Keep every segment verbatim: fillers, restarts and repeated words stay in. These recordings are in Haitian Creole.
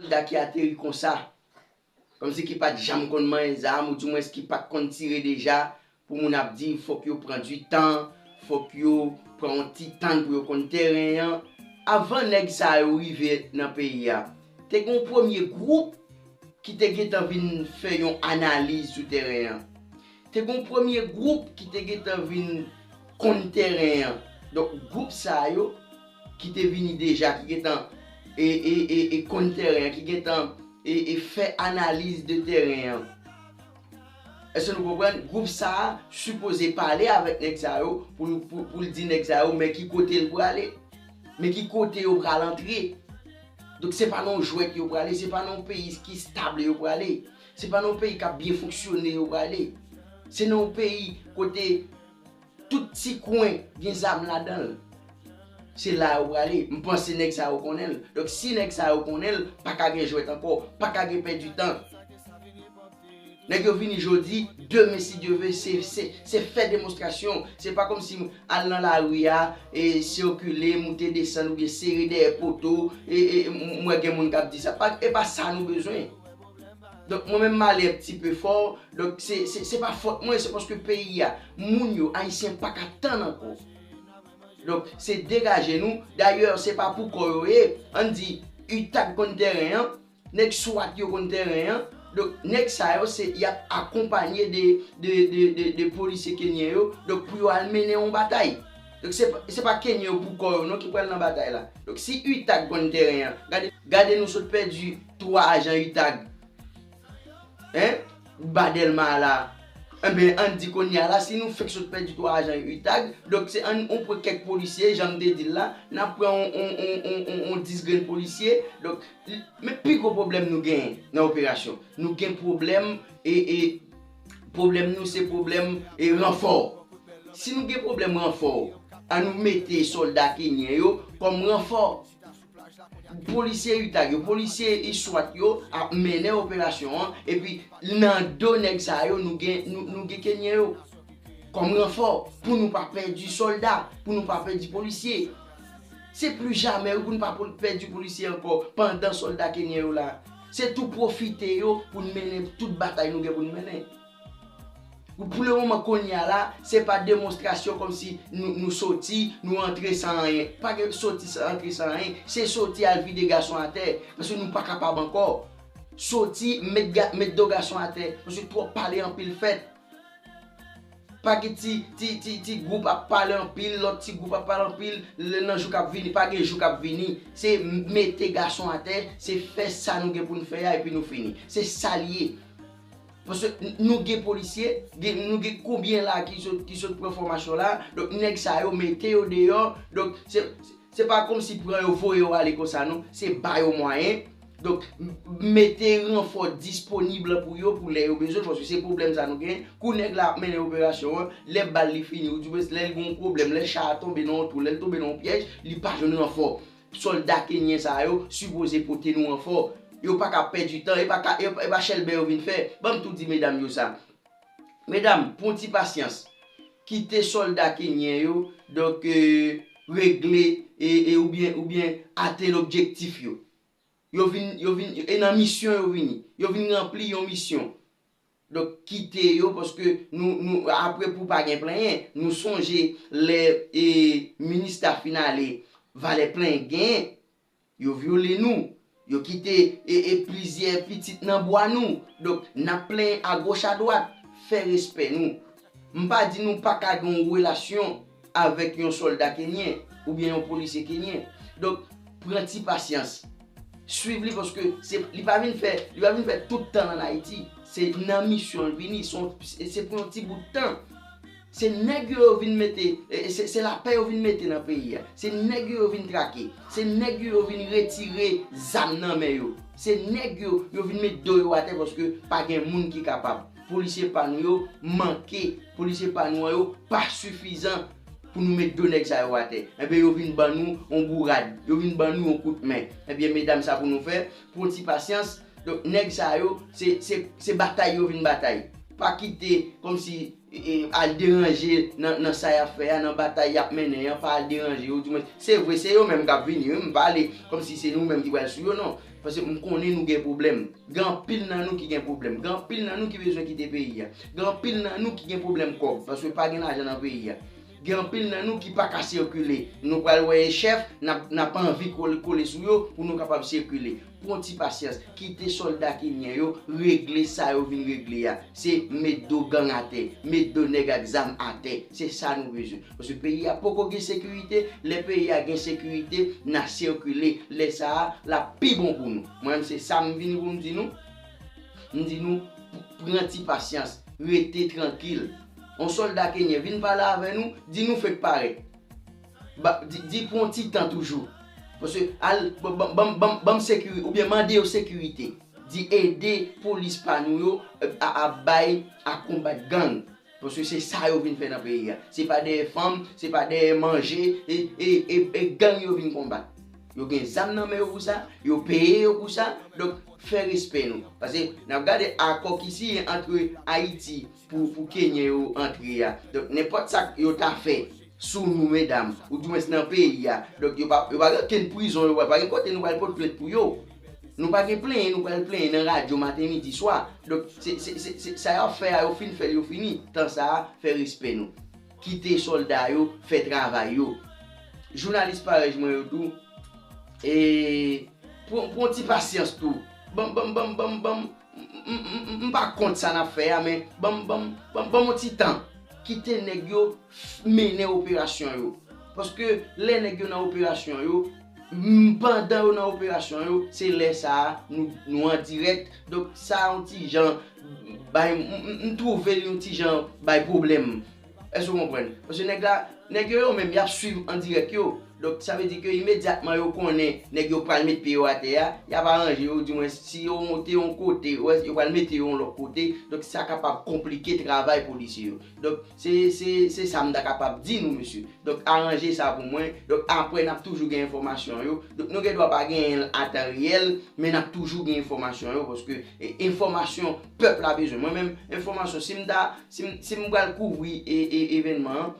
Sòlda ki ateri konsa, kòmsi ki pa t janm konn manyen zam, oudimwens ki pa t konn tire deja, pou moun ap di fòk yo pran di tan, fòk yo pran yon ti tan pou yo konn teren an. Avan nèg sa yo rive nan peyi a, te gen yon premye gwoup ki te gentan vin fè yon analiz sou teren an. Te gen yon premye gwoup ki te gentan vin konn teren an. Donk, gwoup sa yo ki te vini deja, ki gentan e, e, e, e konn teren an, ki gentan e, e fè analiz de teren an. Èske nou konprann? Gwoup sa a sipoze pale avèk nèg sa yo pou, pou, pou l di nèg sa yo, men ki kote l prale, men ki kote yo pral antre. Donk, se pa nan yon jwèt yo prale, se pa nan yon peyi ki stab yo prale, se pa nan yon peyi k ap byen fonksyone yo prale. Se nan yon peyi kote tout ti kwen gen zam ladan l. Se la yo prale. M panse nèg sa yo konnen l. Donk, si nèg sa yo konnen l, pa ka gen jwèt ankò, pa ka gen pèdi tan. Nèg yo vini jodi, demen, si Dye ve, se, se, se fè demonstrasyon. Se pa kòmsi al nan lari a, e sikile, moute desann, oubyen sere dèyè poto, e, e, m, m wè gen moun k ap di sa. Pa, e pa sa nou bezwen. Donk, mwen menm, m ale yon ti pe fò. Donk, se, se, se pa fòt mwen, se paske peyi a, moun yo, Ayisyen pa ka tann ankò. Donk, se degaje nou. Dayè, se pa pou kò yo ye. Ann di, UTAG konn teren an, nèg swat yo konn teren an. Donk, nèg sa yo, se, y ap akonpanye de, de, de, de, de polisye kenyen yo. Donk, pou yo al mennen yon batay. Donk, se, pa- se pa kenyen yo pou kò yo, non, ki pral nan batay la. Donk, si UTAG konn teren an, gade, gade nou sot pèdi twa ajan UTAG. Hein? Ba Dèlma la. Enben, ann di kounye a la, si nou fèk sot pèdi twa ajan UTAG, donk se ann, on pran kèk polisye, jan m te di l la, n ap pran on, on, on, on, on, on dis grenn polisye. Donk, l- men pi gwo pwoblèm nou genyen nan operasyon. Nou gen pwoblèm, e, e, pwoblèm nou se pwoblèm, e, ranfò. Si nou gen pwoblèm ranfò, ann nou mete sòlda kenyen yo kòm ranfò. Polisye UTAG yo, polisye swat yo ap mennen operasyon an, epi nan do nèg sa yo, nou gen, nou, nou gen kenyen yo kòm ranfò, pou nou pa pèdi sòlda, pou nou pa pèdi polisye. Se pli jamè, wi, pou nou pa pèdi polisye ankò pandan sòlda kenyen yo la. Se tou pwofite yo pou n mennen tout batay nou gen pou n mennen. Pou le moman kounye a la, se pa demonstrasyon kòmsi nou, nou soti, nou antre san anyen. Pa gen soti san antre san anyen. Se soti al vide gason atè. Paske nou pa kapab ankò. Soti, met, ga- met do gason atè. Paske twòp pale anpil fèt. Pa gen ti, ti, ti, ti gwoup ap pale anpil, lòt ti gwoup ap pale anpil, lè nan jou k ap vini, pa gen jou k ap vini. Se mete gason atè, se fè sa nou gen pou n fè a, epi nou fini. Se sa l ye. Paske n- nou gen polisye, gen, nou gen konbyen la ki sot, ki sot pran fòmasyon la. Donk, nèg sa yo, mete yo deyò. Donk, se, se pa kòmsi pran yo, voye yo ale konsa, non. Se ba yo mwayen. Donk, m- mete ranfò disponib pou yo, pou lè yo bezwen, paske se pwoblèm sa nou gen. Kou nèg la ap mennen operasyon an, lè bal li fini, oudimwens lè l gen yon pwoblèm, lè cha a tonbe nan yon twou, lè l tonbe nan yon pyèj, li pa jwenn ranfò. Sòlda kenyen sa yo sipoze pote nou ranfò. Yo pa ka pèdi tan, e pa ka, e, e pa chèlbè yo vin fè. Ban m tou di medam yo sa. Medam, pran ti pasyans. Kite sòlda kenyen yo, donk, e, regle, e, e, oubyen, oubyen atenn objektif yo. Yo vin, yo vin, e nan misyon yo vini. Yo vin ranpli yon misyon. Donk, kite yo, paske nou, nou, apre pou pa gen plenyen, nou sonje lè, e, minis ta fin ale, valè plenyen genyen, yo vyole nou, yo kite, e, e, plizyè pitit nan bwa nou. Donk, n ap plenyen agoch adwat, fè respè nou. M pa di nou pa ka gen yon relasyon avèk yon sòlda kenyen oubyen yon polisye kenyen. Donk, pran ti pasyans. Swiv li paske se, li pa vin fè, li pa vin fè tout tan l ann Ayiti. Se nan misyon l vini, se yon- se, se pou yon ti bout tan. Se nèg yo yo vin mete, e, se, se lapè yo vin mete nan peyi a. Se nèg yo yo vin trake. Se nèg yo yo vin retire zam nan men yo. Se nèg yo yo vin met do yo atè paske pa gen moun ki kapab. Polisye pa nou yo manke. Polisye pa nou an yo pa sifizan pou nou met do nèg sa yo atè. Enben, yo vin ban nou yon bourad. Yo vin ban nou yon kout men. Enben, medam, sa pou nou fè. Pran ti pasyans. Donk, nèg sa yo, se, se, se batay yo vin batay. Pa kite kòmsi, e, e, al deranje nan, nan sa y ap fè a, nan batay y ap mennen an, pa al deranje yo. Oudimwens, se vre, se yo menm k ap vini, wi, m pale kòmsi se nou menm ki pral sou yo, non. Paske m konnen nou gen pwoblèm. Gen anpil nan nou ki gen pwoblèm. Gen anpil nan nou ki bezwen kite peyi a. Gen anpil nan nou ki gen pwoblèm kòb, paske pa gen lajan nan peyi a. Gen anpil nan nou ki pa ka sikile. Nou pral wè chèf, n ap, n ap anvi kole, kole sou yo pou nou kapab sikile. Pran ti pasyans, kite sòlda kenyen yo regle sa yo vin regle a. Se met do gang atè, met do nèg ak zam atè. Se sa nou bezwen. Paske peyi a poko gen sekirite, lè peyi a gen sekirite, n a sikile. Lè sa a, l ap pi bon pou nou. Mwen menm se sa m vini pou m di nou. M di nou, pran ti pasyans, rete trankil. Yon sòlda kenyen vin pale avè nou, di nou fèk parèt. Ba, di, di pran ti tan toujou. Paske al, ban, ban, ban, ban, ban m sekiri-, oubyen mande yo sekirite. Di ede polis pa nou yo, eh, a, a bay, a konbat gang. Paske se sa yo vin fè nan peyi a. Se pa dèyè fanm, se pa dèyè manje, e, e, e, e gang yo vin konbat. Yo gen zam nan men yo pou sa, yo peye yo pou sa. Donk, fè respè nou. Paske n ap gade akò ki siyen ant Ayiti pou, pou Kenyen yo antre a. Donk, nenpòt sa yo ta fè sou nou, medam, oudimwens nan peyi a. Donk, yo pa, yo pa gen okenn prizon, yo pa, pa gen kote nou pral pote plent pou yo. Nou pa gen plenyen, nou pral plenyen nan radyo maten, midi, swa. Donk, se, se, se, se, sa y ap fè a, yo fin fè l, yo fini. Tan sa a, fè respè nou. Kite sòlda yo fè travay yo. Jounalis parèy mwen yo tou, e, pran, pran ti pasyans tou. Ban m, ban m, ban m, ban m, ban m, m, m, m, m pa kont sa n ap fè a, men ban m, ban m, ban m, ban m yon ti tan. Kite nèg yo f-, mennen operasyon yo. Paske lè nèg yo nan operasyon yo, m, pandan yo nan operasyon yo, se lè sa a nou, nou an dirèk. Donk, sa yon ti jan, bay, m, m, m twouve l yon ti jan bay pwoblèm. Èske w konprann? Paske nèg la, nèg yo, yo menm, y ap swiv an dirèk yo. Donk, sa vle di ke imedyatman yo konnen nèg yo pral met pye yo atè a, y ap aranje yo, dimwens, si yo monte yon kote, yo, yo pral mete yo yon lòt kote, donk, sa kapab konplike travay polisye yo. Donk, se, se, se sa m ta kapab di nou, mesye. Donk, aranje sa pou mwen. Donk, apre, n ap toujou gen enfòmasyon yo. Donk, nou gen dwa pa genyen l a tan reyèl, men n ap toujou gen enfòmasyon yo, paske, e, enfòmasyon pèp la bezwen. Mwen menm, enfòmasyon, si m ta, si m, si m pral kouvri, e, e, evènman an,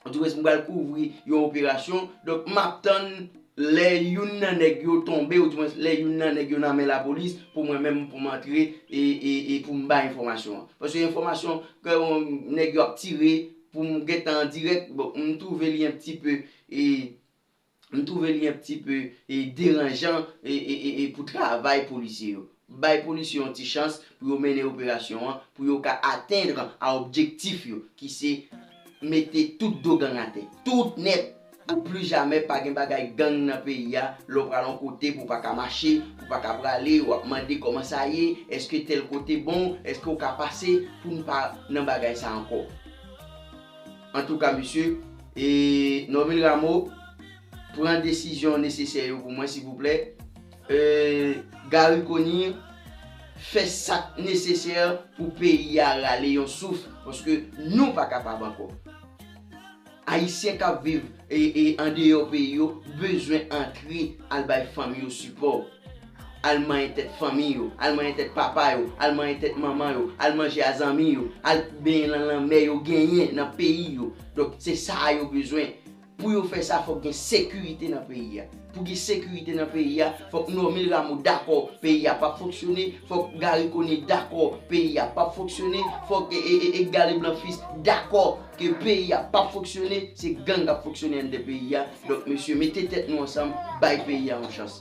oudimwens m pral kouvri yon operasyon, donk, m ap tann lè youn nan nèg yo tonbe, oudimwens lè youn nan nèg yo nan men lapolis, pou mwen menm, pou m antre e, e, e pou m bay enfòmasyon an. Paske enfòmasyon ke yon nèg yo ap tire, pou m gentan an dirèk, bon, m twouve li yon ti pe, e, m twouve li yon ti pe, e, deranjan, e, e, e, e pou travay polisye yo. Bay polisye yo yon ti chans pou yo mennen operasyon an, pou yo ka atenn a objektif yo, ki se mete tout do gang atè. Tout nèt. Pou pli jamè pa gen bagay gang nan peyi a, lè w pral yon kote pou w pa ka mache, pou w pa ka prale, w ap mande kòman sa ye, èske tèl kote bon, èske w ka pase, pou n pa nan bagay sa ankò. Antouka, mesye, e Normil Rameau, pran desizyon nesesè yo pou mwen, silvouplè. E, Garry Conille, fè sa k nesesè pou peyi a rale yon souf, paske nou pa kapab ankò. Ayisyen k ap viv e, e andeyò peyi yo bezwen antre al bay fanmi yo sipò. Al manyen tèt fanmi yo, al manyen tèt papa yo, al manyen tèt manman yo, al manje a zanmi yo, al benyen nan lanmè yo genyen nan peyi yo. Donk, se sa a yo bezwen. Pou yo fè sa, fòk gen sekirite nan peyi a. Pou gen sekirite nan peyi a, fòk Normil Rameau dakò peyi a p ap fonksyone, fòk Garry Conille dakò peyi a p ap fonksyone, fòk e, e, e, Edgar Leblanc Fils dakò ke peyi a p ap fonksyone, se gang k ap fonksyone anndan peyi a. Donk, mesye, mete tèt nou ansanm, bay peyi a yon chans.